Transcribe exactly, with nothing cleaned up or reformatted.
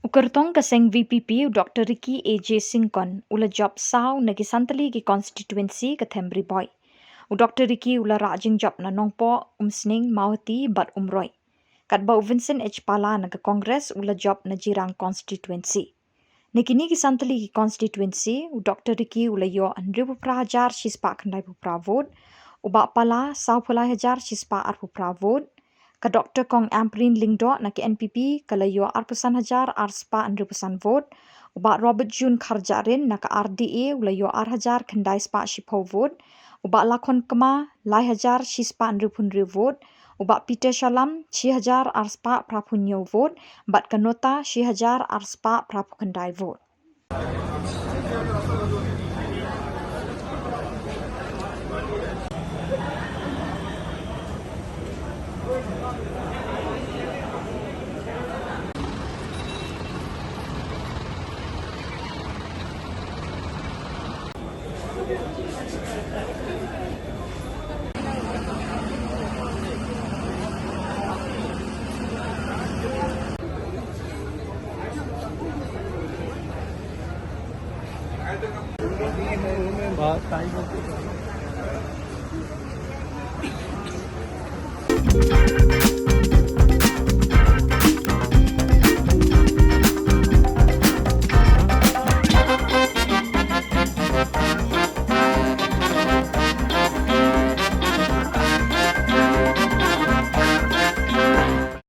U kyrtong ka seng V P P, u Doctor Ricky A J Syngkon, u la jop saw na ki san tylli ki constituency ka them Ri Bhoi. U Doctor Ricky u la rah jingjop na Nongpoh, Umsning, Mawhati bad Umroi. Katba u Vincent H Pala na ka Congress u la jop na Jirang constituency. Na kine ki san tylli ki constituency, u Doctor Ricky u la ïoh hynriewphew phra hajar shispah khyndaiphew phra vote, u Bah Pala sawphew lai hajar shispah arphew phra vote, ka Doctor Kong Ampareen Lyngdoh na ka N P P ka la ïoh arphew san hajar arspah hynriewphew san vote, u Bah Robert June Kharjahrin na ka R D A u la ïoh ar hajar khyndaispah shiphew vote, u Bah Lakhon Kma lai hajar shispah hynriewphew hynriew vote, u Bah Peter Shallam shi hajar arspah phraphew hynñiew vote, bad ka NOTA shi hajar arspah phraphew khyndai vote.